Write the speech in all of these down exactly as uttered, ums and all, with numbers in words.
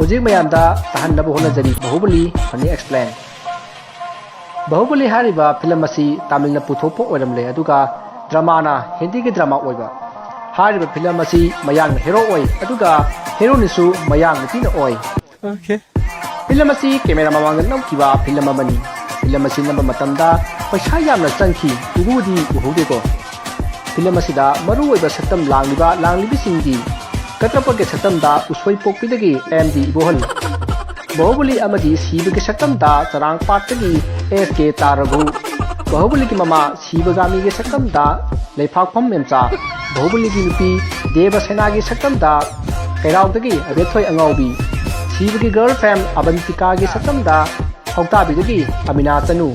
ꯍꯧꯖꯤꯛ ꯃꯌꯥꯝꯗ ꯇꯥꯍꯟꯅꯕ ꯍꯣꯠꯅꯖꯔꯤ ꯕꯥꯍꯨꯕꯂꯤ ꯐꯅꯤ ꯑꯦꯛꯁꯄ꯭ꯂꯦꯟ꯫ ꯕꯥꯍꯨꯕꯂꯤ ꯍꯥꯏꯔꯤꯕ ꯐꯤꯂꯝ ꯑꯁꯤ ꯇꯥꯃꯤꯜꯅ ꯄꯨꯊꯣꯛꯄ ꯑꯣꯏꯔꯝꯂꯦ, ꯑꯗꯨꯒ ꯗ꯭ꯔꯃꯥꯅ ꯍꯤꯟꯗꯤꯒꯤ ꯗ꯭ꯔꯃꯥ ꯑꯣꯏꯕ꯫ ꯍꯥꯏꯔꯤꯕ ꯐꯤꯂꯝ ꯑꯁꯤ ꯃꯌꯥꯡꯅ ꯍꯦꯔꯣ ꯑꯣꯏ, ꯑꯗꯨꯒ ꯍꯦꯔꯣꯅꯤꯁꯨ ꯃꯌꯥꯡ ꯅꯨꯄꯤꯅ ꯑꯣꯏ꯫ Okay. ꯐꯤꯂꯝ ꯑꯁꯤ ꯀꯦꯃꯦꯔꯥ ꯃꯃꯥꯡꯗ ꯅꯝꯈꯤꯕ ꯐꯤꯂꯝ ꯑꯃꯅꯤ꯫ ꯐꯤꯂꯝ ꯑꯁꯤ ꯅꯝꯕ ꯃꯇꯝꯗ ꯄꯩꯁꯥ ꯌꯥꯝꯅ ꯆꯪꯈꯤ, ꯎꯕꯨꯗꯤ ꯎꯍꯧꯗꯦꯀꯣ꯫ ꯐꯤꯂꯝ ꯑꯁꯤꯗ ꯃꯔꯨꯑꯣꯏꯕ ꯁꯛꯇꯝ ꯂꯥꯡꯂꯤꯕ ꯂꯥꯡꯂꯤꯕꯁꯤꯡꯗꯤ ꯀꯇ꯭ꯔꯄꯒꯤ ꯁꯛꯇꯝꯗ ꯎꯁꯣꯏ ꯄꯣꯛꯄꯤꯗꯒꯤ ꯑꯦꯝ ꯗꯤ ꯏꯕꯣꯍꯜ, ꯕꯥꯍꯨꯕꯂꯤ ꯑꯃꯗꯤ ꯁꯤꯕꯒꯤ ꯁꯛꯇꯝꯗ ꯆꯔꯥꯡꯄꯥꯠꯇꯒꯤ ꯑꯦꯁ ꯀꯦ ꯇꯥꯔꯒꯨ, ꯕꯥꯍꯨꯕꯂꯤꯒꯤ ꯃꯃꯥ ꯁꯤꯕꯒꯥꯃꯤꯒꯤ ꯁꯛꯇꯝꯗ ꯂꯩꯐꯥꯛꯐꯝ ꯃꯦꯝꯆꯥ, ꯕꯥꯍꯨꯕꯂꯤꯒꯤ ꯅꯨꯄꯤ ꯗꯦꯕꯁꯦꯅꯥꯒꯤ ꯁꯛꯇꯝꯗ ꯀꯩꯔꯥꯎꯗꯒꯤ ꯑꯕꯦꯊꯣꯏ ꯑꯉꯥꯎꯕꯤ, ꯁꯤꯕꯒꯤ ꯒꯔꯜ ꯐ꯭ꯔꯦꯟ ꯑꯕꯟꯇꯤꯀꯥꯒꯤ ꯁꯛꯇꯝꯗ ꯊꯧꯇꯥꯕꯤꯗꯒꯤ ꯑꯃꯤꯅꯥ ꯆꯅꯨ,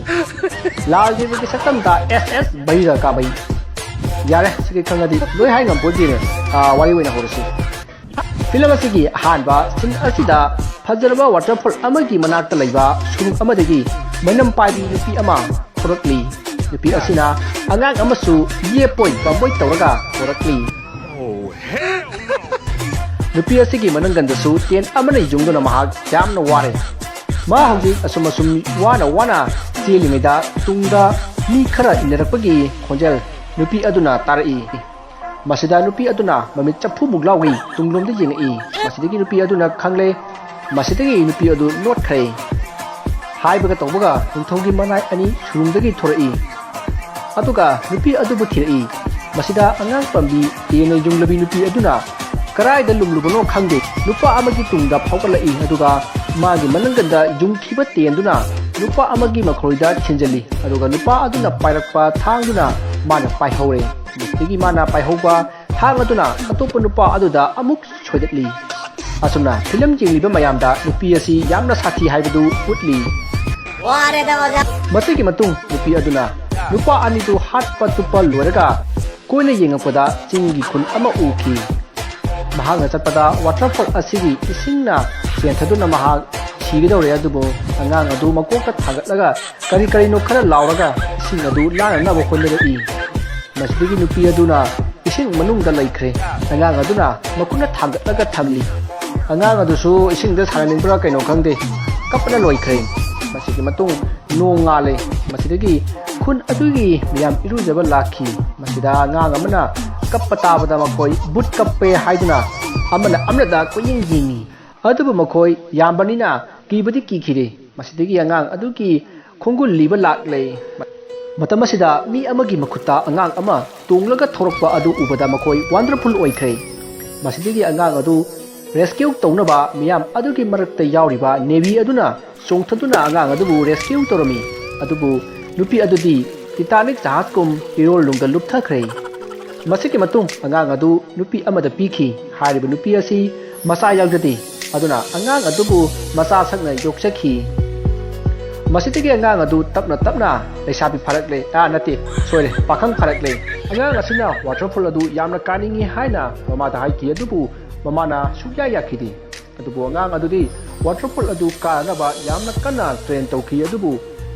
ꯂꯥꯜ ꯗꯦꯕꯒꯤ ꯁꯛꯇꯝꯗ ꯑꯦꯁ ꯑꯦꯁ ꯕꯩꯔ ꯀꯥꯕꯩ꯫ ꯌꯥꯔꯦ, ꯁꯤꯒꯤ ꯈꯪꯉꯗꯤ ꯂꯣꯏ ꯍꯥꯏ ꯉꯝꯄꯣꯠꯇꯦꯅꯦ꯫ ꯑꯥ, ꯋꯥꯔꯤ ꯑꯣꯏꯅ ꯍꯧꯔꯁꯤ꯫ ꯐꯤꯂꯝ ꯑꯁꯤꯒꯤ ꯑꯍꯥꯟꯕ ꯁꯤꯟ ꯑꯁꯤꯗ ꯐꯖꯔꯕ ꯋꯥꯇꯔꯐꯣꯜ ꯑꯃꯒꯤ ꯃꯅꯥꯛꯇ ꯂꯩꯕ ꯁꯨꯔꯨꯡ ꯑꯃꯗꯒꯤ ꯃꯩꯅꯝ ꯄꯥꯏꯕꯤ ꯅꯨꯄꯤ ꯑꯃ ꯊꯣꯔꯛꯂꯤ꯫ ꯅꯨꯄꯤ ꯑꯁꯤꯅ ꯑꯉꯥꯡ ꯑꯃꯁꯨ ꯌꯦꯞꯄꯣꯏ ꯄꯥꯝꯕꯣꯏ ꯇꯧꯔꯒ ꯊꯣꯔꯛꯂꯤ꯫ ꯅꯨꯄꯤ ꯑꯁꯤꯒꯤ ꯃꯅꯪꯒꯟꯗꯁꯨ ꯇꯦꯟ ꯑꯃꯅ ꯌꯨꯡꯗꯨꯅ ꯃꯍꯥꯛ ꯌꯥꯝꯅ ꯋꯥꯔꯦ꯫ ꯃꯥ ꯍꯧꯖꯤꯛ ꯑꯁꯨꯝ ꯑꯁꯨꯝ ꯋꯥꯅ ꯋꯥꯅ ꯆꯦꯜꯂꯤꯉꯩꯗ ꯇꯨꯡꯗ ꯃꯤ ꯈꯔ ꯏꯟꯅꯔꯛꯄꯒꯤ ꯈꯣꯟꯖꯦꯜ ꯅꯨꯄꯤ ꯑꯗꯨꯅ ꯇꯥꯔꯛꯏ꯫ ꯃꯁꯤꯗ ꯅꯨꯄꯤ ꯑꯗꯨꯅ ꯃꯃꯤꯠ ꯆꯐꯨꯃꯨꯛ ꯂꯥꯎꯒꯩ ꯇꯨꯡꯂꯣꯝꯗ ꯌꯦꯡꯉꯛꯏ꯫ ꯃꯁꯤꯗꯒꯤ ꯅꯨꯄꯤ ꯑꯗꯨꯅ ꯈꯪꯂꯦ꯫ ꯃꯁꯤꯗꯒꯤ ꯅꯨꯄꯤ ꯑꯗꯨ ꯂꯣꯠꯈ꯭ꯔꯦ꯫ ꯍꯥꯏꯕꯒ ꯇꯧꯕꯒ ꯅꯤꯡꯊꯧꯒꯤ ꯃꯅꯥꯏ ꯑꯅꯤ ꯁꯨꯔꯨꯡꯗꯒꯤ ꯊꯣꯔꯛꯏ꯫ ꯑꯗꯨꯒ ꯅꯨꯄꯤ ꯑꯗꯨꯕꯨ ꯊꯤꯔꯛꯏ꯫ ꯃꯁꯤꯗ ꯑꯉꯥꯡ ꯄꯥꯝꯕꯤ ꯇꯦꯟꯅ ꯌꯨꯡꯂꯕꯤ ꯅꯨꯄꯤ ꯑꯗꯨꯅ ꯀꯔꯥꯏꯗ ꯂꯨꯝꯂꯨꯕꯅꯣ ꯈꯪꯗꯦ, ꯅꯨꯄꯥ ꯑꯃꯒꯤ ꯇꯨꯡꯗ ꯐꯥꯎꯒꯠꯂꯛꯏ꯫ ꯑꯗꯨꯒ ꯃꯥꯒꯤ ꯃꯅꯪꯒꯟꯗ ꯌꯨꯡꯈꯤꯕ ꯇꯦꯟꯗꯨꯅ ꯅꯨꯄꯥ ꯑꯃꯒꯤ ꯃꯈꯣꯏꯗ ꯊꯤꯟꯖꯜꯂꯤ꯫ ꯑꯗꯨꯒ ꯅꯨꯄꯥ ꯑꯗꯨꯅ ꯄꯥꯏꯔꯛꯄ ꯊꯥꯡꯗꯨꯅ ꯃꯥꯅ ꯄꯥꯏꯍꯧꯔꯦ꯫ ꯃꯁꯤꯗꯒꯤ ꯃꯥꯅ ꯄꯥꯏꯍꯧꯕ ꯊꯥꯡ ꯑꯗꯨꯅ ꯑꯇꯣꯞꯄ ꯅꯨꯄꯥ ꯑꯗꯨꯗ ꯑꯃꯨꯛ ꯁꯣꯏꯗꯠꯂꯤ꯫ ꯑꯁꯨꯝꯅ ꯐꯤꯂꯝ ꯌꯦꯡꯂꯤꯕ ꯃꯌꯥꯝꯗ ꯅꯨꯄꯤ ꯑꯁꯤ ꯌꯥꯝꯅ ꯁꯥꯊꯤ ꯍꯥꯏꯕꯗꯨ ꯎꯠꯂꯤ꯫ ꯃꯁꯤꯒꯤ ꯃꯇꯨꯡ ꯅꯨꯄꯤ ꯑꯗꯨꯅ ꯅꯨꯄꯥ ꯑꯅꯤꯗꯨ ꯍꯥꯠꯄ ꯇꯨꯞꯄ ꯂꯣꯏꯔꯒ ꯀꯣꯏꯅ ꯌꯦꯡꯉꯛꯄꯗ ꯆꯤꯡꯒꯤ ꯈꯨꯜ ꯑꯃ ꯎꯈꯤ꯫ ꯃꯍꯥꯛꯅ ꯆꯠꯄꯗ ꯋꯥꯇꯔꯐꯣꯜ ꯑꯁꯤꯒꯤ ꯏꯁꯤꯡꯅ ꯆꯦꯟꯊꯗꯨꯅ ꯃꯍꯥꯛ ꯁꯤꯒꯗꯧꯔꯦ, ꯑꯗꯨꯕꯨ ꯑꯉꯥꯡ ꯑꯗꯨ ꯃꯀꯣꯛꯇ ꯊꯥꯡꯒꯠꯂꯒ ꯀꯔꯤ ꯀꯔꯤꯅꯣ ꯈꯔ ꯂꯥꯎꯔꯒ ꯏꯁꯤꯡ ꯑꯗꯨ ꯂꯥꯟꯅꯅꯕ ꯍꯣꯠꯅꯔꯛꯏ꯫ ꯃꯁꯤꯗꯒꯤ ꯅꯨꯄꯤ ꯑꯗꯨꯅ ꯏꯁꯤꯡ ꯃꯅꯨꯡꯗ ꯂꯩꯈ꯭ꯔꯦ꯫ ꯑꯉꯥꯡ ꯑꯗꯨꯅ ꯃꯈꯨꯠꯅ ꯊꯥꯡꯒꯠꯂꯒ ꯊꯝꯂꯤ꯫ ꯑꯉꯥꯡ ꯑꯗꯨꯁꯨ ꯏꯁꯤꯡꯗ ꯁꯥꯟꯅꯅꯤꯡꯕ꯭ꯔꯥ ꯀꯩꯅꯣ ꯈꯪꯗꯦ, ꯀꯞꯄꯅ ꯂꯣꯏꯈ꯭ꯔꯦ꯫ ꯃꯁꯤꯒꯤ ꯃꯇꯨꯡ ꯅꯣꯡ ꯉꯥꯜꯂꯦ꯫ ꯃꯁꯤꯗꯒꯤ ꯈꯨꯟ ꯑꯗꯨꯒꯤ ꯃꯤꯌꯥꯝ ꯏꯔꯨꯖꯕ ꯂꯥꯛꯈꯤ꯫ ꯃꯁꯤꯗ ꯑꯉꯥꯡ ꯑꯃꯅ ꯀꯞꯄ ꯇꯥꯕꯗ ꯃꯈꯣꯏ ꯚꯨꯠ ꯀꯞꯄꯦ ꯍꯥꯏꯗꯨꯅ ꯑꯃꯅ ꯑꯃꯅꯗ ꯀꯣꯏꯌꯦꯡ ꯌꯦꯡꯉꯤ꯫ ꯑꯗꯨꯕꯨ ꯃꯈꯣꯏ ꯌꯥꯝꯕꯅꯤꯅ ꯀꯤꯕꯗꯤ ꯀꯤꯈꯤꯗꯦ꯫ ꯃꯁꯤꯗꯒꯤ ꯑꯉꯥꯡ ꯑꯗꯨꯒꯤ ꯈꯣꯡꯒꯨꯜ ꯂꯤꯕ ꯂꯥꯛꯂꯦ꯫ ꯃꯇꯝ ꯑꯁꯤꯗ ꯃꯤ ꯑꯃꯒꯤ ꯃꯈꯨꯠꯇ ꯑꯉꯥꯡ ꯑꯃ ꯇꯣꯡꯂꯒ ꯊꯣꯔꯛꯄ ꯑꯗꯨ ꯎꯕꯗ ꯃꯈꯣꯏ ꯋꯥꯟꯗꯔꯐꯨꯜ ꯑꯣꯏꯈ꯭ꯔꯦ꯫ ꯃꯁꯤꯗꯒꯤ ꯑꯉꯥꯡ ꯑꯗꯨ ꯔꯦꯁꯀ꯭ꯌꯨ ꯇꯧꯅꯕ ꯃꯤꯌꯥꯝ ꯑꯗꯨꯒꯤ ꯃꯔꯛꯇ ꯌꯥꯎꯔꯤꯕ ꯅꯦꯚꯤ ꯑꯗꯨꯅ ꯆꯣꯡꯊꯗꯨꯅ ꯑꯉꯥꯡ ꯑꯗꯨꯕꯨ ꯔꯦꯁꯀ꯭ꯌꯨ ꯇꯧꯔꯝꯃꯤ꯫ ꯑꯗꯨꯕꯨ ꯅꯨꯄꯤ ꯑꯗꯨꯗꯤ ꯇꯤꯇꯥꯅꯤꯛ ꯖꯍꯥꯖꯀꯨꯝ ꯏꯔꯣꯜꯅꯨꯡꯗ ꯂꯨꯞꯊꯈ꯭ꯔꯦ꯫ ꯃꯁꯤꯒꯤ ꯃꯇꯨꯡ ꯑꯉꯥꯡ ꯑꯗꯨ ꯅꯨꯄꯤ ꯑꯃꯗ ꯄꯤꯈꯤ꯫ ꯍꯥꯏꯔꯤꯕ ꯅꯨꯄꯤ ꯑꯁꯤ ꯃꯆꯥ ꯌꯥꯎꯖꯗꯦ꯫ ꯑꯗꯨꯅ ꯑꯉꯥꯡ ꯑꯗꯨꯕꯨ ꯃꯆꯥ ꯁꯛꯅ ꯌꯣꯛꯆꯈꯤ꯫ ꯃꯁꯤꯗꯒꯤ ꯑꯉꯥꯡ ꯑꯗꯨ ꯇꯞꯅ ꯇꯞꯅ ꯂꯩꯁꯥꯕꯤ ꯐꯥꯔꯛꯂꯦ, ꯑꯥ, ꯅꯠꯇꯦ, ꯁꯣꯏꯔꯦ, ꯄꯥꯈꯪ ꯐꯥꯔꯛꯂꯦ꯫ ꯑꯉꯥꯡ ꯑꯁꯤꯅ ꯋꯥꯇꯔꯐꯣꯜ ꯑꯗꯨ ꯌꯥꯝꯅ ꯀꯥꯅꯤꯡꯏ ꯍꯥꯏꯅ ꯃꯃꯥꯗ ꯍꯥꯏꯈꯤ, ꯑꯗꯨꯕꯨ ꯃꯃꯥꯅ ꯁꯨꯛꯌꯥ ꯌꯥꯈꯤꯗꯦ꯫ ꯑꯗꯨꯕꯨ ꯑꯉꯥꯡ ꯑꯗꯨꯗꯤ ꯋꯥꯇꯔꯐꯣꯜ ꯑꯗꯨ ꯀꯥꯅꯅꯕ ꯌꯥꯝꯅ ꯀꯟꯅ ꯇ꯭ꯔꯦꯟ ꯇꯧꯈꯤ, ꯑꯗꯨꯕꯨ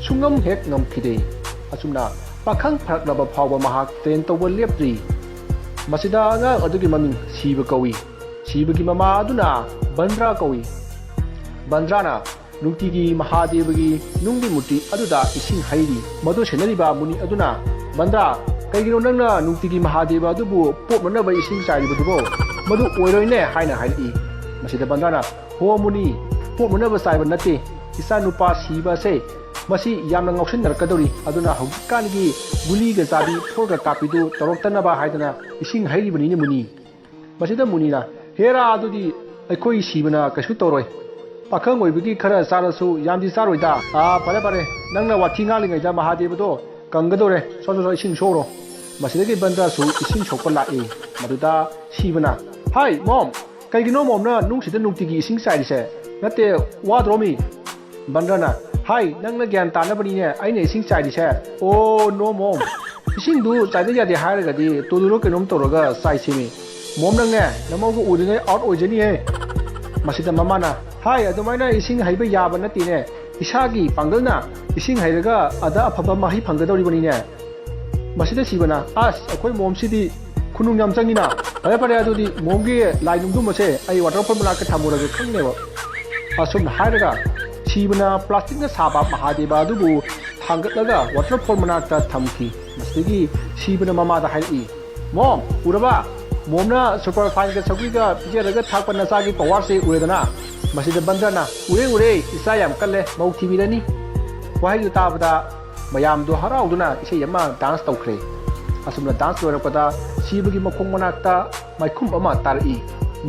ꯁꯨꯡꯉꯝ ꯍꯦꯛ ꯉꯝꯈꯤꯗꯦ꯫ ꯑꯁꯨꯝꯅ ꯄꯥꯈꯪ ꯐꯥꯔꯛꯂꯕ ꯐꯥꯎꯕ ꯃꯍꯥꯛ ꯇ꯭ꯔꯦꯟ ꯇꯧꯕ ꯂꯦꯞꯇ꯭ꯔꯤ꯫ ꯃꯁꯤꯗ ꯑꯉꯥꯡ ꯑꯗꯨꯒꯤ ꯃꯃꯤꯡ ꯁꯤꯕ ꯀꯧꯏ꯫ ꯁꯤꯕꯒꯤ ꯃꯃꯥ ꯑꯗꯨꯅ ꯕꯟꯗ꯭ꯔꯥ ꯀꯧꯏ꯫ ꯕꯟꯗ꯭ꯔꯥꯅ ꯅꯨꯡꯇꯤꯒꯤ ꯃꯍꯥꯗꯦꯕꯒꯤ ꯅꯨꯡꯒꯤ ꯃꯨꯔꯇꯤ ꯑꯗꯨꯗ ꯏꯁꯤꯡ ꯍꯩꯔꯤ꯫ ꯃꯗꯨ ꯁꯦꯟꯅꯔꯤꯕ ꯃꯨꯅꯤ ꯑꯗꯨꯅ, "ꯕꯟꯗ꯭ꯔꯥ, ꯀꯩꯒꯤꯅꯣ ꯅꯪꯅ ꯅꯨꯡꯇꯤꯒꯤ ꯃꯍꯥꯗꯦꯕ ꯑꯗꯨꯕꯨ ꯄꯣꯞꯅꯅꯕ ꯏꯁꯤꯡ ꯆꯥꯏꯔꯤꯕꯗꯨꯕꯣ? ꯃꯗꯨ ꯑꯣꯏꯔꯣꯏꯅꯦ" ꯍꯥꯏꯅ ꯍꯥꯏꯔꯛꯏ꯫ ꯃꯁꯤꯗ ꯕꯟꯗ꯭ꯔꯥꯅ, "ꯍꯣ ꯃꯨꯅꯤ, ꯄꯣꯞꯅꯅꯕ ꯆꯥꯏꯕ ꯅꯠꯇꯦ꯫ ꯏꯆꯥ ꯅꯨꯄꯥ ꯁꯤꯕ ꯑꯁꯦ ꯃꯁꯤ ꯌꯥꯝꯅ ꯉꯥꯎꯁꯤꯟꯅꯔꯛꯀꯗꯧꯔꯤ꯫ ꯑꯗꯨꯅ ꯍꯧꯖꯤꯛꯀꯥꯟꯒꯤ ꯒꯨꯂꯤꯒ ꯆꯥꯕꯤ, ꯐꯣꯔꯒ ꯀꯥꯞꯄꯤꯗꯨ ꯇꯧꯔꯛꯇꯅꯕ ꯍꯥꯏꯗꯅ ꯏꯁꯤꯡ ꯍꯩꯔꯤꯕꯅꯤꯅꯦ ꯃꯨꯅꯤ"꯫ ꯃꯁꯤꯗ ꯃꯨꯅꯤꯅ, "ꯍꯦꯔꯥ, ꯑꯗꯨꯗꯤ ꯑꯩꯈꯣꯏ ꯁꯤꯕꯅ ꯀꯩꯁꯨ ꯇꯧꯔꯣꯏ꯫ ꯄꯥꯈꯪ ꯑꯣꯏꯕꯒꯤ ꯈꯔ ꯆꯥꯔꯁꯨ ꯌꯥꯝꯗꯤ ꯆꯥꯔꯣꯏꯗ꯫ ꯑꯥ, ꯐꯔꯦ, ꯐꯔꯦ, ꯅꯪꯅ ꯋꯥꯊꯤ ꯉꯥꯡꯂꯤꯉꯩꯗ ꯃꯍꯥꯗꯦꯕꯗꯣ ꯀꯪꯒꯗꯧꯔꯦ꯫ ꯁꯣ, ꯁꯣ, ꯁꯣ, ꯏꯁꯤꯡ ꯁꯣꯛꯔꯣ"꯫ ꯃꯁꯤꯗꯒꯤ ꯕꯟꯗ꯭ꯔꯥꯁꯨ ꯏꯁꯤꯡ ꯁꯣꯛꯄ ꯂꯥꯛꯏ꯫ ꯃꯗꯨꯗ ꯁꯤꯕꯅ, "ꯍꯥꯏ, ꯃꯣꯝ, ꯀꯩꯒꯤꯅꯣ ꯃꯣꯝꯅ ꯅꯨꯡꯁꯤꯗ ꯅꯨꯡꯇꯤꯒꯤ ꯏꯁꯤꯡ ꯆꯥꯏꯔꯤꯁꯦ? ꯅꯠꯇꯦ, ꯋꯥꯗ꯭ꯔꯣ ꯃꯤ?" ꯕꯟꯗ꯭ꯔꯅ, "ꯍꯥꯏ, ꯅꯪꯅ ꯒ꯭ꯌꯥꯟ ꯇꯥꯅꯕꯅꯤꯅꯦ ꯑꯩꯅ ꯏꯁꯤꯡ ꯆꯥꯏꯔꯤꯁꯦ꯫ ꯑꯣ, ꯅꯣ, ꯃꯣꯝ꯫ ꯏꯁꯤꯡꯗꯨ ꯆꯥꯏꯗ ꯌꯥꯗꯦ ꯍꯥꯏꯔꯒꯗꯤ ꯇꯣꯂꯨꯔꯣ ꯀꯩꯅꯣꯝ ꯇꯧꯔꯒ ꯆꯥꯏꯁꯤꯃꯤ꯫ ꯃꯣꯝ, ꯅꯪꯅꯦ ꯅꯃꯧꯒ ꯎꯗ꯭ꯔꯤꯉꯩ ꯑꯥꯎꯠ ꯑꯣꯏꯖꯅꯤꯍꯦ"꯫ ꯃꯁꯤꯗ ꯃꯃꯥꯅ, "ꯍꯥꯏ, ꯑꯗꯨꯃꯥꯏꯅ ꯏꯁꯤꯡ ꯍꯩꯕ ꯌꯥꯕ ꯅꯠꯇꯦꯅꯦ꯫ ꯏꯁꯥꯒꯤ ꯄꯥꯡꯒꯜꯅ ꯏꯁꯤꯡ ꯍꯩꯔꯒ ꯑꯗ ꯑꯐꯕ ꯃꯍꯩ ꯐꯪꯒꯗꯧꯔꯤꯕꯅꯤꯅꯦ"꯫ ꯃꯁꯤꯗ ꯁꯤꯕꯅ, "ꯑꯁ, ꯑꯩꯈꯣꯏ ꯃꯣꯝꯁꯤꯗꯤ ꯈꯨꯅꯨꯡ ꯌꯥꯝ ꯆꯪꯉꯤꯅ꯫ ꯐꯔꯦ ꯐꯔꯦ, ꯑꯗꯨꯗꯤ ꯃꯣꯝꯒꯤ ꯂꯥꯏ ꯅꯨꯡꯗꯨꯃꯁꯦ ꯑꯩ waterfall ꯃꯅꯥꯛꯇ ꯊꯝꯃꯨꯔꯒꯦ ꯈꯪꯅꯦꯕ꯫ ꯑꯁꯨꯝꯅ ꯍꯥꯏꯔꯒ ꯁꯤꯕꯅ plasticꯅ ꯁꯥꯕ ꯃꯍꯥꯗꯦꯕ ꯑꯗꯨꯕꯨ ꯊꯥꯡꯒꯠꯂꯒ waterfall ꯃꯅꯥꯛꯇ ꯊꯝꯈꯤ꯫ ꯃꯁꯤꯗꯒꯤ ꯁꯤꯕꯅ ꯃꯃꯥꯗ ꯍꯥꯏꯔꯛꯏ, "ꯃꯣꯝ, ꯎꯔꯕ? ꯃꯣꯝꯅ superfineꯒ ꯁꯧꯒ꯭ꯔꯤꯒ ꯄꯤꯖꯔꯒ ꯊꯥꯛꯄ ꯅꯆꯥꯒꯤ powerꯁꯦ ꯎꯔꯦꯗꯅ? ꯃꯁꯤꯗ ꯕꯟꯗ꯭ꯔꯅ, 'ꯎꯔꯦ, ꯎꯔꯦ, ꯏꯆꯥ ꯌꯥꯝ ꯀꯜꯂꯦ, ꯃꯧ ꯊꯤꯕꯤꯔꯅꯤ.'" ꯋꯥꯍꯩꯗꯨ ꯇꯥꯕꯗ ꯃꯌꯥꯝꯗꯣ ꯍꯔꯥꯎꯗꯨꯅ ꯏꯁꯩ ꯑꯃ dance ꯇꯧꯈ꯭ꯔꯦ꯫ ꯑꯁꯨꯝꯅ dance ꯂꯣꯏꯔꯛꯄꯗ ꯁꯤꯕꯒꯤ ꯃꯈꯣꯡ ꯃꯅꯥꯛꯇ ꯃꯥꯏꯈꯨꯝ ꯑꯃ ꯇꯥꯔꯛꯏ꯫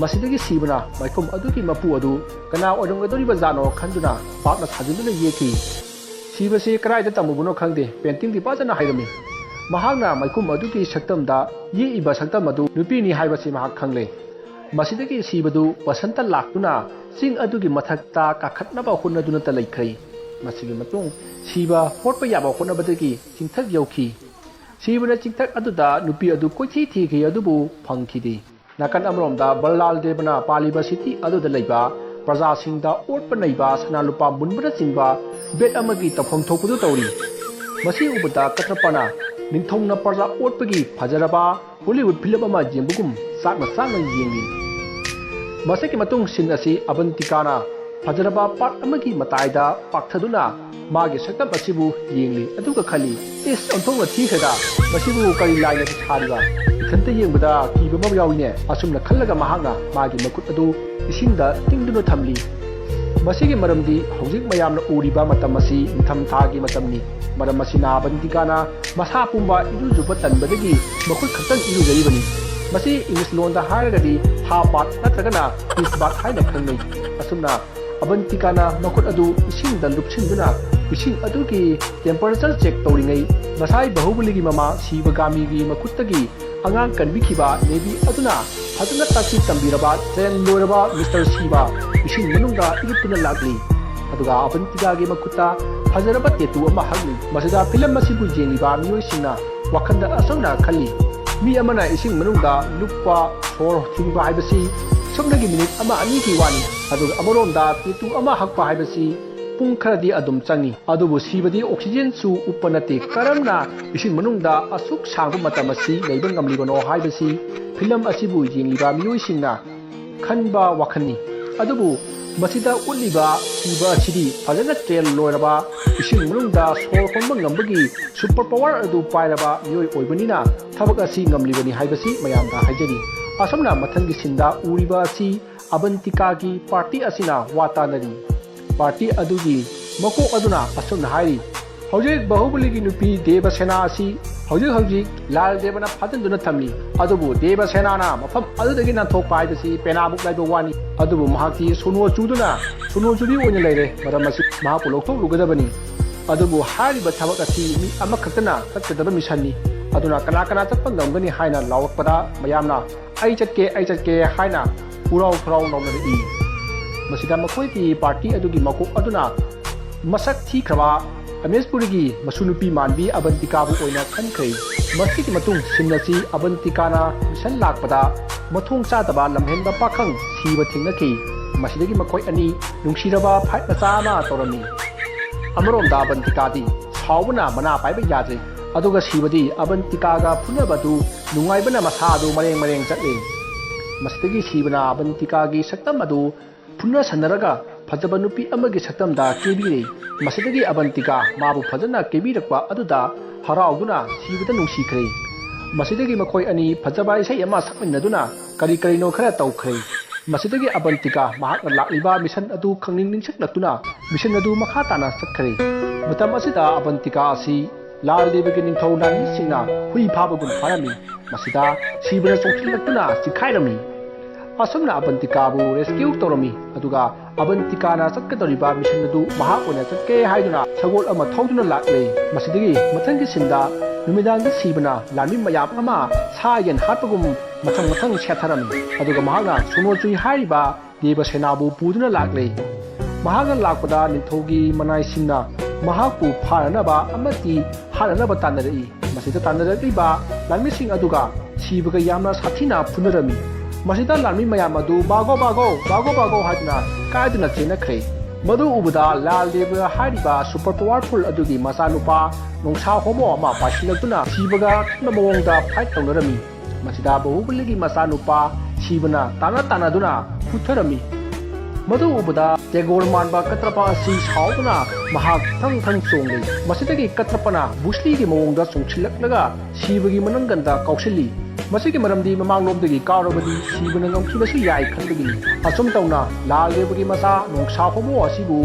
ꯃꯁꯤꯗꯒꯤ ꯁꯤꯕꯅ ꯃꯥꯏꯈꯨꯝ ꯑꯗꯨꯒꯤ ꯃꯄꯨ ꯑꯗꯨ ꯀꯅꯥ ꯑꯣꯏꯔꯝꯒꯗꯧꯔꯤꯕꯖꯥꯠꯅꯣ ꯈꯟꯗꯨꯅ ꯄꯥꯛꯅ ꯊꯥꯖꯤꯟꯗꯨꯅ ꯌꯦꯛꯈꯤ꯫ ꯁꯤꯕꯁꯤ ꯀꯗꯥꯏꯗ ꯇꯝꯃꯨꯕꯅꯣ ꯈꯪꯗꯦ, paintingꯗꯤ ꯐꯖꯅ ꯍꯩꯔꯝꯃꯤ꯫ ꯃꯍꯥꯛꯅ ꯃꯥꯏꯈꯨꯝ ꯑꯗꯨꯒꯤ ꯁꯛꯇꯝꯗ ꯌꯦꯛꯏꯕ ꯁꯛꯇꯝ ꯑꯗꯨ ꯅꯨꯄꯤꯅꯤ ꯍꯥꯏꯕꯁꯤ ꯃꯍꯥꯛ ꯈꯪꯂꯦ꯫ ꯃꯁꯤꯗꯒꯤ ꯁꯤꯕꯗꯨ ꯕꯁꯟꯇ ꯂꯥꯛꯇꯨꯅ ꯆꯤꯡ ꯑꯗꯨꯒꯤ ꯃꯊꯛꯇ ꯀꯥꯈꯠꯅꯕ ꯍꯣꯠꯅꯗꯨꯅꯇ ꯂꯩꯈ꯭ꯔꯦ꯫ ꯃꯁꯤꯒꯤ ꯃꯇꯨꯡ ꯁꯤꯕ ꯍꯣꯠꯄ ꯌꯥꯕ ꯍꯣꯠꯅꯕꯗꯒꯤ ꯆꯤꯡꯊꯛ ꯌꯧꯈꯤ꯫ ꯁꯤꯕꯅ ꯆꯤꯡꯊꯛ ꯑꯗꯨꯗ ꯅꯨꯄꯤ ꯑꯗꯨ ꯀꯣꯏꯊꯤ ꯊꯤꯈꯤ ꯑꯗꯨꯕꯨ ꯐꯪꯈꯤꯗꯦ꯫ ꯅꯥꯀꯟ ꯑꯃꯔꯣꯝꯗ ꯕꯜꯂꯥꯜ ꯗꯦꯕꯅ ꯄꯥꯜꯂꯤꯕ city ꯑꯗꯨꯗ ꯂꯩꯕ ꯄ꯭ꯔꯖꯥꯁꯤꯡꯗ ꯑꯣꯠꯄ ꯅꯩꯕ, ꯁꯅꯥ ꯂꯨꯄꯥ ꯃꯨꯟꯕꯅꯆꯤꯡꯕ ꯕꯦꯠ ꯑꯃꯒꯤ ꯇꯧꯐꯝ ꯊꯣꯛꯄꯗꯨ ꯇꯧꯔꯤ꯫ ꯃꯁꯤ ꯎꯕꯗ ꯀꯇ꯭ꯔꯄꯅ ꯅꯤꯡꯊꯧꯅ ꯄ꯭ꯔꯖꯥ ꯑꯣꯠꯄꯒꯤ ꯐꯖꯔꯕ Hollywood film ꯑꯃ ꯌꯦꯡꯕꯒꯨꯝ ꯆꯥꯛꯅ ꯆꯥꯛꯅ ꯌꯦꯡꯂꯤ꯫ ꯃꯁꯤꯒꯤ ꯃꯇꯨꯡ scene ꯑꯁꯤ ꯑꯕꯟꯇꯤꯀꯥꯅ ꯐꯖꯔꯕ park ꯑꯃꯒꯤ ꯃꯇꯥꯏꯗ ꯄꯥꯛꯊꯗꯨꯅ ꯃꯥꯒꯤ ꯁꯛꯇꯝ ꯑꯁꯤꯕꯨ ꯌꯦꯡꯂꯤ꯫ ꯑꯗꯨꯒ ꯈꯜꯂꯤ, "ꯏꯁ, ꯑꯣꯟꯊꯣꯛꯅ ꯊꯤꯈ꯭ꯔꯦꯗ, ꯃꯁꯤꯕꯨ ꯀꯔꯤ ꯂꯥꯏꯅꯕꯨ ꯁꯥꯔꯤꯕ?" ꯏꯊꯟꯇ ꯌꯦꯡꯕꯗ ꯀꯤꯕ ꯑꯃ ꯌꯥꯎꯏꯅꯦ꯫ ꯑꯁꯨꯝꯅ ꯈꯜꯂꯒ ꯃꯍꯥꯛꯅ ꯃꯥꯒꯤ ꯃꯈꯨꯠ ꯑꯗꯨ ꯏꯁꯤꯡꯗ ꯇꯤꯡꯗꯨꯅ ꯊꯝꯂꯤ꯫ ꯃꯁꯤꯒꯤ ꯃꯔꯝꯗꯤ ꯍꯧꯖꯤꯛ ꯃꯌꯥꯝꯅ ꯎꯔꯤꯕ ꯃꯇꯝ ꯑꯁꯤ ꯅꯤꯡꯊꯝ ꯊꯥꯒꯤ ꯃꯇꯝꯅꯤ꯫ ꯃꯔꯝ ꯑꯁꯤꯅ ꯑꯕꯟꯇꯤꯀꯥꯅ ꯃꯁꯥ ꯄꯨꯝꯕ ꯏꯔꯨꯖꯕ ꯇꯟꯕꯗꯒꯤ ꯃꯈꯨꯠ ꯈꯛꯇꯪ ꯏꯔꯨꯖꯔꯤꯕꯅꯤ꯫ ꯃꯁꯤ English ꯂꯣꯟꯗ ꯍꯥꯏꯔꯒꯗꯤ half bath ꯅꯠꯇ꯭ꯔꯒꯅ piss bath ꯍꯥꯏꯅ ꯈꯪꯅꯩ꯫ ꯑꯁꯨꯝꯅ ꯑꯕꯟꯇꯤꯀꯥꯅ ꯃꯈꯨꯠ ꯑꯗꯨ ꯏꯁꯤꯡꯗ ꯂꯨꯞꯁꯤꯟꯗꯨꯅ ꯏꯁꯤꯡ ꯑꯗꯨꯒꯤ temperature check ꯇꯧꯔꯤꯉꯩ, ꯉꯁꯥꯏ ꯕꯥꯍꯨꯕꯂꯤꯒꯤ ꯃꯃꯥ ꯁꯤꯕꯒꯥꯃꯤꯒꯤ ꯃꯈꯨꯠꯇꯒꯤ ꯑꯉꯥꯡ ꯀꯟꯕꯤꯈꯤꯕ ꯅꯦꯕꯤ ꯑꯗꯨꯅ ꯐꯖꯅ ꯇꯥꯛꯄꯤ ꯇꯝꯕꯤꯔꯕ train ꯂꯣꯏꯔꯕ Mister ꯁꯤꯕ ꯏꯁꯤꯡ ꯃꯅꯨꯡꯗ ꯏꯔꯨꯞꯇꯨꯅ ꯂꯥꯛꯂꯤ꯫ ꯑꯗꯨꯒ ꯑꯕꯟꯇꯤꯀꯥꯒꯤ ꯃꯈꯨꯠꯇ ꯐꯖꯔꯕ tattoo ꯑꯃ ꯍꯛꯂꯤ꯫ ꯃꯁꯤꯗ film ꯑꯁꯤꯕꯨ ꯌꯦꯡꯂꯤꯕ ꯃꯤꯑꯣꯏꯁꯤꯡꯅ ꯋꯥꯈꯜꯗ ꯑꯁꯨꯝꯅ ꯈꯜꯂꯤ, "ꯃꯤ ꯑꯃꯅ ꯏꯁꯤꯡ ꯃꯅꯨꯡꯗ ꯂꯨꯞꯄ, ꯁꯣꯔ ꯊꯤꯡꯕ ꯍꯥꯏꯕꯁꯤ ꯁꯨꯞꯅꯒꯤ minute ꯑꯃ ꯑꯅꯤꯒꯤ ꯋꯥꯅꯤ"꯫ ꯑꯗꯨꯒ ꯑꯃꯔꯣꯝꯗ tattoo ꯑꯃ ꯍꯛꯄ ꯍꯥꯏꯕꯁꯤ ꯄꯨꯡ ꯈꯔꯗꯤ ꯑꯗꯨꯝ ꯆꯪꯏ꯫ ꯑꯗꯨꯕꯨ ꯁꯤꯕꯗꯤ ꯑꯣꯛꯁꯤꯖꯦꯟꯁꯨ ꯎꯞꯄ ꯅꯠꯇꯦ꯫ ꯀꯔꯝꯅ ꯏꯁꯤꯡ ꯃꯅꯨꯡꯗ ꯑꯁꯨꯛ ꯁꯥꯡꯕ ꯃꯇꯝ ꯑꯁꯤ ꯂꯩꯕ ꯉꯝꯂꯤꯕꯅꯣ ꯍꯥꯏꯕꯁꯤ ꯐꯤꯂꯝ ꯑꯁꯤꯕꯨ ꯌꯦꯡꯂꯤꯕ ꯃꯤꯑꯣꯏꯁꯤꯡꯅ ꯈꯟꯕ ꯋꯥꯈꯜꯅꯤ꯫ ꯑꯗꯨꯕꯨ ꯃꯁꯤꯗ ꯎꯠꯂꯤꯕ ꯁꯤꯕ ꯑꯁꯤꯗꯤ ꯐꯖꯅ ꯇ꯭ꯔꯦꯟ ꯂꯣꯏꯔꯕ, ꯏꯁꯤꯡ ꯃꯅꯨꯡꯗ ꯁꯣꯔ ꯍꯣꯟꯕ ꯉꯝꯕꯒꯤ ꯁꯨꯄꯔ ꯄꯋꯥꯔ ꯑꯗꯨ ꯄꯥꯏꯔꯕ ꯃꯤꯑꯣꯏ ꯑꯣꯏꯕꯅꯤꯅ ꯊꯕꯛ ꯑꯁꯤ ꯉꯝꯂꯤꯕꯅꯤ ꯍꯥꯏꯕꯁꯤ ꯃꯌꯥꯝꯗ ꯍꯥꯏꯖꯔꯤ꯫ ꯑꯁꯨꯝꯅ ꯃꯊꯪꯒꯤ ꯁꯤꯟꯗ ꯎꯔꯤꯕ ꯑꯁꯤ ꯑꯕꯟꯇꯤꯀꯥꯒꯤ ꯄꯥꯔꯇꯤ ꯑꯁꯤꯅ ꯋꯥ ꯇꯥꯅꯔꯤ꯫ ꯄꯥꯔꯇꯤ ꯑꯗꯨꯒꯤ ꯃꯀꯣꯛ ꯑꯗꯨꯅ ꯑꯁꯨꯝꯅ ꯍꯥꯏꯔꯤ, "ꯍꯧꯖꯤꯛ ꯕꯥꯍꯨꯕꯂꯤꯒꯤ ꯅꯨꯄꯤ ꯗꯦꯕꯁꯦꯅꯥ ꯑꯁꯤ ꯍꯧꯖꯤꯛ ꯍꯧꯖꯤꯛ ꯂꯥꯜ ꯗꯦꯕꯅ ꯐꯥꯖꯤꯟꯗꯨꯅ ꯊꯝꯂꯤ꯫ ꯑꯗꯨꯕꯨ ꯗꯦꯕꯁꯦꯅꯥꯅ ꯃꯐꯝ ꯑꯗꯨꯗꯒꯤ ꯅꯥꯟꯊꯣꯛꯄ ꯍꯥꯏꯕꯁꯤ ꯄꯦꯅꯥꯃꯨꯛ ꯂꯥꯏꯕ ꯋꯥꯅꯤ꯫ ꯑꯗꯨꯕꯨ ꯃꯍꯥꯛꯇꯤ ꯁꯣꯅꯣ ꯆꯨꯗꯨꯅ ꯁꯣꯅꯣ ꯆꯨꯕꯤ ꯑꯣꯏꯅ ꯂꯩꯔꯦ꯫ ꯃꯔꯝ ꯑꯁꯤ ꯃꯍꯥꯛꯄꯨ ꯂꯧꯊꯣꯛꯂꯨꯒꯗꯕꯅꯤ꯫ ꯑꯗꯨꯕꯨ ꯍꯥꯏꯔꯤꯕ ꯊꯕꯛ ꯑꯁꯤ ꯃꯤ ꯑꯃꯈꯛꯇꯅ ꯆꯠꯀꯗꯕ ꯃꯤꯁꯟꯅꯤ꯫ ꯑꯗꯨꯅ ꯀꯅꯥ ꯀꯅꯥ ꯆꯠꯄ ꯉꯝꯒꯅꯤ?" ꯍꯥꯏꯅ ꯂꯥꯎꯔꯛꯄꯗ ꯃꯌꯥꯝꯅ "ꯑꯩ ꯆꯠꯀꯦ, ꯑꯩ ꯆꯠꯀꯦ" ꯍꯥꯏꯅ ꯍꯨꯔꯥꯎ ꯍꯨꯔꯥꯎ ꯂꯥꯎꯅꯔꯛꯏ꯫ ꯃꯁꯤꯗ ꯃꯈꯣꯏꯒꯤ ꯄꯥꯔꯇꯤ ꯑꯗꯨꯒꯤ ꯃꯀꯣꯛ ꯑꯗꯨꯅ ꯃꯁꯛ ꯊꯤꯈ꯭ꯔꯕ ꯑꯃꯦꯁꯄꯨꯔꯤꯒꯤ ꯃꯁꯨ ꯅꯨꯄꯤ ꯃꯥꯟꯕꯤ ꯑꯕꯟꯇꯤꯀꯥꯕꯨ ꯑꯣꯏꯅ ꯈꯟꯈ꯭ꯔꯦ꯫ ꯃꯁꯤꯒꯤ ꯃꯇꯨꯡ ꯁꯤꯟ ꯑꯁꯤ ꯑꯕꯟꯇꯤꯀꯥꯅ ꯃꯤꯁꯟ ꯂꯥꯛꯄꯗ ꯃꯊꯣꯡ ꯆꯥꯗꯕ ꯂꯝꯍꯦꯟꯕ ꯄꯥꯈꯪ ꯁꯤꯕ ꯊꯦꯡꯅꯈꯤ꯫ ꯃꯁꯤꯗꯒꯤ ꯃꯈꯣꯏ ꯑꯅꯤ ꯅꯨꯡꯁꯤꯔꯕ ꯐꯥꯏꯠ ꯃꯆꯥ ꯑꯃ ꯇꯧꯔꯝꯃꯤ꯫ ꯑꯃꯔꯣꯝꯗ ꯑꯕꯟꯇꯤꯀꯥꯗꯤ ꯁꯥꯎꯕꯅ ꯃꯅꯥ ꯄꯥꯏꯕ ꯌꯥꯗ꯭ꯔꯦ꯫ ꯑꯗꯨꯒ ꯁꯤꯕꯗꯤ ꯑꯕꯟꯇꯤꯀꯥꯒ ꯐꯨꯅꯕꯗꯨ ꯅꯨꯡꯉꯥꯏꯕꯅ ꯃꯁꯥ ꯑꯗꯨ ꯃꯔꯦꯡ ꯃꯔꯦꯡ ꯆꯠꯂꯤ꯫ ꯃꯁꯤꯗꯒꯤ ꯁꯤꯕꯅ ꯑꯕꯟꯇꯤꯀꯥꯒꯤ ꯁꯛꯇꯝ ꯑꯗꯨ ꯐꯨꯅ ꯁꯟꯅꯔꯒ ꯐꯖꯕ ꯅꯨꯄꯤ ꯑꯃꯒꯤ ꯁꯛꯇꯝꯗ ꯀꯦꯕꯤꯔꯦ꯫ ꯃꯁꯤꯗꯒꯤ ꯑꯕꯟꯇꯤꯀꯥ ꯃꯥꯕꯨ ꯐꯖꯅ ꯀꯦꯕꯤꯔꯛꯄ ꯑꯗꯨꯗ ꯍꯔꯥꯎꯗꯨꯅ ꯁꯤꯕꯗ ꯅꯨꯡꯁꯤꯈ꯭ꯔꯦ꯫ ꯃꯁꯤꯗꯒꯤ ꯃꯈꯣꯏ ꯑꯅꯤ ꯐꯖꯕ ꯏꯁꯩ ꯑꯃ ꯁꯛꯃꯤꯟꯅꯗꯨꯅ ꯀꯔꯤ ꯀꯔꯤꯅꯣ ꯈꯔ ꯇꯧꯈ꯭ꯔꯦ꯫ ꯃꯁꯤꯗꯒꯤ ꯑꯕꯟꯇꯤꯀꯥ ꯃꯍꯥꯛꯅ ꯂꯥꯛꯂꯤꯕ ꯃꯤꯁꯟ ꯑꯗꯨ ꯈꯪꯅꯤꯡ ꯅꯤꯡꯁꯤꯡꯂꯛꯇꯨꯅ ꯃꯤꯁꯟ ꯑꯗꯨ ꯃꯈꯥ ꯇꯥꯅ ꯆꯠꯈ꯭ꯔꯦ꯫ ꯃꯇꯝ ꯑꯁꯤꯗ ꯑꯕꯟꯇꯤꯀꯥ ꯑꯁꯤ ꯂꯥꯜ ꯗꯦꯕꯒꯤ ꯅꯤꯡꯊꯧ ꯂꯥꯟꯃꯤꯁꯤꯡꯅ ꯍꯨꯏ ꯐꯥꯕꯒꯨꯝ ꯐꯥꯔꯝꯃꯤ꯫ ꯃꯁꯤꯗ ꯁꯤꯕꯅ ꯆꯣꯡꯁꯤꯜꯂꯛꯇꯨꯅ ꯆꯤꯈꯥꯏꯔꯝꯃꯤ꯫ ꯑꯁꯨꯝꯅ ꯑꯕꯟꯇꯤꯀꯥꯕꯨ ꯔꯦꯁꯀ꯭ꯌꯨ ꯇꯧꯔꯝꯃꯤ꯫ ꯑꯗꯨꯒ ꯑꯕꯟꯇꯤꯀꯥꯅ ꯆꯠꯀꯗꯧꯔꯤꯕ ꯃꯤꯁꯟ ꯑꯗꯨ ꯃꯍꯥꯛ ꯑꯣꯏꯅ ꯆꯠꯀꯦ ꯍꯥꯏꯗꯨꯅ ꯁꯒꯣꯜ ꯑꯃ ꯊꯧꯗꯨꯅ ꯂꯥꯛꯂꯦ꯫ ꯃꯁꯤꯗꯒꯤ ꯃꯊꯪꯒꯤ ꯁꯤꯟꯗ ꯅꯨꯃꯤꯗꯥꯡꯗ ꯁꯤꯕꯅ ꯂꯥꯟꯃꯤ ꯃꯌꯥꯝ ꯑꯃ ꯁꯥ ꯌꯦꯟ ꯍꯥꯠꯄꯒꯨꯝ ꯃꯊꯪ ꯃꯊꯪ ꯁꯦꯠꯊꯔꯝꯃꯤ꯫ ꯑꯗꯨꯒ ꯃꯍꯥꯛꯅ ꯁꯣꯅꯣ ꯆꯨꯏ ꯍꯥꯏꯔꯤꯕ ꯗꯦꯕꯁꯦꯅꯥꯕꯨ ꯄꯨꯗꯨꯅ ꯂꯥꯛꯂꯦ꯫ ꯃꯍꯥꯛꯅ ꯂꯥꯛꯄꯗ ꯅꯤꯡꯊꯧꯒꯤ ꯃꯅꯥꯏꯁꯤꯡꯅ ꯃꯍꯥꯛꯄꯨ ꯐꯥꯅꯅꯕ ꯑꯃꯗꯤ ꯍꯥꯠꯅꯅꯕ ꯇꯥꯟꯅꯔꯛꯏ꯫ ꯃꯁꯤꯗ ꯇꯥꯟꯅꯔꯛꯂꯤꯕ ꯂꯥꯟꯃꯤꯁꯤꯡ ꯑꯗꯨꯒ ꯁꯤꯕꯒ ꯌꯥꯝꯅ ꯁꯥꯊꯤꯅ ꯐꯨꯅꯔꯝꯃꯤ꯫ ꯃꯁꯤꯗ ꯂꯥꯟꯃꯤ ꯃꯌꯥꯝ ꯑꯗꯨ "ꯕꯥꯒꯣ, ꯕꯥꯒꯣ, ꯕꯥꯒꯣ, ꯕꯥꯒꯣ" ꯍꯥꯏꯗꯨꯅ ꯀꯥꯏꯗꯨꯅ ꯆꯦꯟꯅꯈ꯭ꯔꯦ꯫ ꯃꯗꯨ ꯎꯕꯗ ꯂꯥꯜ ꯗꯦꯕ ꯍꯥꯏꯔꯤꯕ super powerful ꯑꯗꯨꯒꯤ ꯃꯆꯥꯅꯨꯄꯥ ꯅꯣꯡꯁꯥ ꯍꯣꯃꯣ ꯑꯃ ꯄꯥꯏꯁꯤꯜꯂꯛꯇꯨꯅ ꯁꯤꯕꯒ ꯑꯀꯟꯕ ꯃꯑꯣꯡꯗ fight ꯇꯧꯅꯔꯝꯃꯤ꯫ ꯃꯁꯤꯗ ꯕꯍꯨꯕꯂꯤꯒꯤ ꯃꯆꯥꯅꯨꯄꯥ ꯁꯤꯕꯅ ꯇꯥꯟꯅ ꯇꯥꯟꯅꯗꯨꯅ ꯍꯨꯠꯊꯔꯝꯃꯤ꯫ ꯃꯗꯨ ꯎꯕꯗ ꯇꯦꯒꯣꯔ ꯃꯥꯟꯕ ꯀꯇ꯭ꯔꯄ ꯑꯁꯤ ꯁꯥꯎꯗꯨꯅ ꯃꯍꯥꯛ ꯊꯪ ꯊꯪ ꯆꯣꯡꯂꯤ꯫ ꯃꯁꯤꯗꯒꯤ ꯀꯇ꯭ꯔꯄꯅ ꯕ꯭ꯔꯨꯁꯂꯤꯒꯤ ꯃꯑꯣꯡꯗ ꯆꯣꯡꯁꯤꯜꯂꯛꯂꯒ ꯁꯤꯕꯒꯤ ꯃꯅꯪꯒꯟꯗ ꯀꯥꯎꯁꯤꯜꯂꯤ꯫ ꯃꯁꯤꯒꯤ ꯃꯔꯝꯗꯤ ꯃꯃꯥꯡꯂꯣꯝꯗꯒꯤ ꯀꯥꯎꯔꯕꯗꯤ ꯁꯤꯕꯅ ꯉꯝꯈꯤꯕꯁꯨ ꯌꯥꯏ ꯈꯟꯕꯒꯤꯅꯤ꯫ ꯑꯁꯨꯝ ꯇꯧꯅ ꯂꯥꯜ ꯗꯦꯕꯒꯤ ꯃꯆꯥ ꯅꯣꯡꯁꯥ ꯍꯣꯃꯣ ꯑꯁꯤꯕꯨ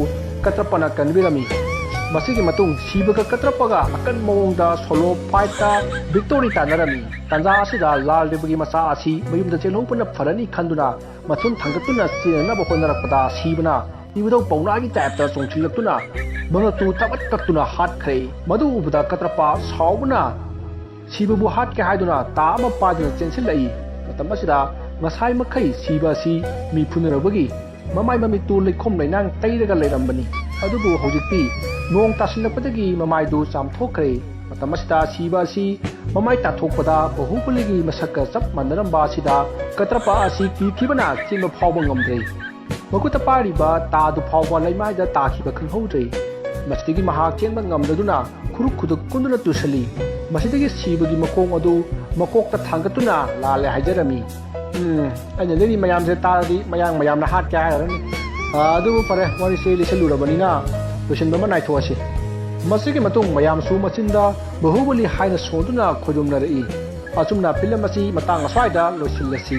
ꯀꯇ꯭ꯔꯄꯅ ꯀꯟꯕꯤꯔꯝꯃꯤ꯫ ꯃꯁꯤꯒꯤ ꯃꯇꯨꯡ ꯁꯤꯕꯒ ꯀꯇ꯭ꯔꯄꯒ ꯑꯀꯟꯕ ꯃꯑꯣꯡꯗ solo fight ꯇ victory ꯇꯥꯟꯅꯔꯝꯃꯤ꯫ ꯇꯥꯟꯖꯥ ꯑꯁꯤꯗ ꯂꯥꯜ ꯗꯦꯕꯒꯤ ꯃꯆꯥ ꯑꯁꯤ ꯃꯌꯨꯝꯗ ꯆꯦꯜꯍꯧꯕꯅ ꯐꯔꯅꯤ ꯈꯟꯗꯨꯅ ꯃꯊꯨꯟ ꯊꯥꯡꯒꯠꯇꯨꯅ ꯆꯦꯟꯅꯅꯕ ꯍꯣꯠꯅꯔꯛꯄꯗ ꯁꯤꯕꯅ ꯏꯕꯨꯙꯧ ꯄꯧꯅꯥꯒꯤ type ꯇ ꯆꯣꯡꯁꯤꯜꯂꯛꯇꯨꯅ ꯃꯉꯛꯇꯨ ꯊꯕꯠ ꯀꯛꯇꯨꯅ ꯍꯥꯠꯈ꯭ꯔꯦ꯫ ꯃꯗꯨ ꯎꯕꯗ ꯀꯇ꯭ꯔꯄ ꯁꯥꯎꯕꯅ ꯁꯤꯕꯕꯨ ꯍꯥꯠꯀꯦ ꯍꯥꯏꯗꯨꯅ ꯇꯥ ꯑꯃ ꯄꯥꯏꯗꯨꯅ ꯆꯦꯟꯁꯤꯜꯂꯛꯏ꯫ ꯃꯇꯝ ꯑꯁꯤꯗ ꯉꯁꯥꯏ ꯃꯈꯩ ꯁꯤꯕ ꯑꯁꯤ ꯃꯤ ꯐꯨꯅꯔꯨꯕꯒꯤ ꯃꯃꯥꯏ ꯃꯃꯤꯠꯇꯨ ꯂꯩꯈꯣꯝ ꯂꯩꯅꯥꯡ ꯇꯩꯔꯒ ꯂꯩꯔꯝꯕꯅꯤ꯫ ꯑꯗꯨꯕꯨ ꯍꯧꯖꯤꯛꯇꯤ ꯅꯣꯡ ꯇꯥꯁꯤꯜꯂꯛꯄꯗꯒꯤ ꯃꯃꯥꯏꯗꯨ ꯆꯥꯝꯊꯣꯛꯈ꯭ꯔꯦ꯫ ꯃꯇꯝ ꯑꯁꯤꯗ ꯁꯤꯕ ꯑꯁꯤ ꯃꯃꯥꯏ ꯇꯥꯊꯣꯛꯄꯗ ꯕꯍꯨꯕꯂꯤꯒꯤ ꯃꯁꯛꯀ ꯆꯞ ꯃꯥꯟꯅꯔꯝꯕ ꯑꯁꯤꯗ ꯀꯇ꯭ꯔꯄ ꯑꯁꯤ ꯀꯤꯈꯤꯕꯅ ꯆꯦꯟꯕ ꯐꯥꯎꯕ ꯉꯝꯗ꯭ꯔꯦ꯫ ꯃꯈꯨꯠꯇ ꯄꯥꯏꯔꯤꯕ ꯇꯥꯗꯨ ꯐꯥꯎꯕ ꯂꯩꯃꯥꯏꯗ ꯇꯥꯈꯤꯕ ꯈꯪꯍꯧꯗ꯭ꯔꯦ꯫ ꯃꯁꯤꯗꯒꯤ ꯃꯍꯥꯛ ꯆꯦꯟꯕ ꯉꯝꯗꯗꯨꯅ ꯈꯨꯔꯨꯛ ꯈꯨꯗꯨꯛ ꯀꯨꯟꯗꯨꯅ ꯇꯨꯁꯜꯂꯤ꯫ ꯃꯁꯤꯗꯒꯤ ꯁꯤꯕꯒꯤ ꯃꯈꯣꯡ ꯑꯗꯨ ꯃꯀꯣꯛꯇ ꯊꯥꯡꯒꯠꯇꯨꯅ ꯂꯥꯜꯂꯦ ꯍꯥꯏꯖꯔꯝꯃꯤ꯫ ꯎꯝ, ꯑꯩꯅ ꯂꯩꯔꯤ ꯃꯌꯥꯝꯁꯦ ꯇꯥꯔꯗꯤ ꯃꯌꯥꯡ ꯃꯌꯥꯝꯅ ꯍꯥꯠꯀꯦ ꯍꯥꯏꯔꯅꯤ꯫ ꯑꯥ, ꯑꯗꯨꯕꯨ ꯐꯔꯦ, ꯋꯥꯔꯤꯁꯦ ꯂꯤꯁꯜꯂꯨꯔꯕꯅꯤꯅ ꯂꯣꯏꯁꯤꯟꯕ ꯑꯃ ꯅꯥꯏꯊꯣꯛꯑꯁꯤ꯫ ꯃꯁꯤꯒꯤ ꯃꯇꯨꯡ ꯃꯌꯥꯝꯁꯨ ꯃꯆꯤꯟꯗ ꯕꯍꯨꯕꯂꯤ ꯍꯥꯏꯅ ꯁꯣꯟꯗꯨꯅ ꯈꯣꯏꯔꯨꯝꯅꯔꯛꯏ꯫ ꯑꯁꯨꯝꯅ film ꯑꯁꯤ ꯃꯇꯥꯡ ꯑꯁ꯭ꯋꯥꯏꯗ ꯂꯣꯏꯁꯤꯜꯂꯁꯤ꯫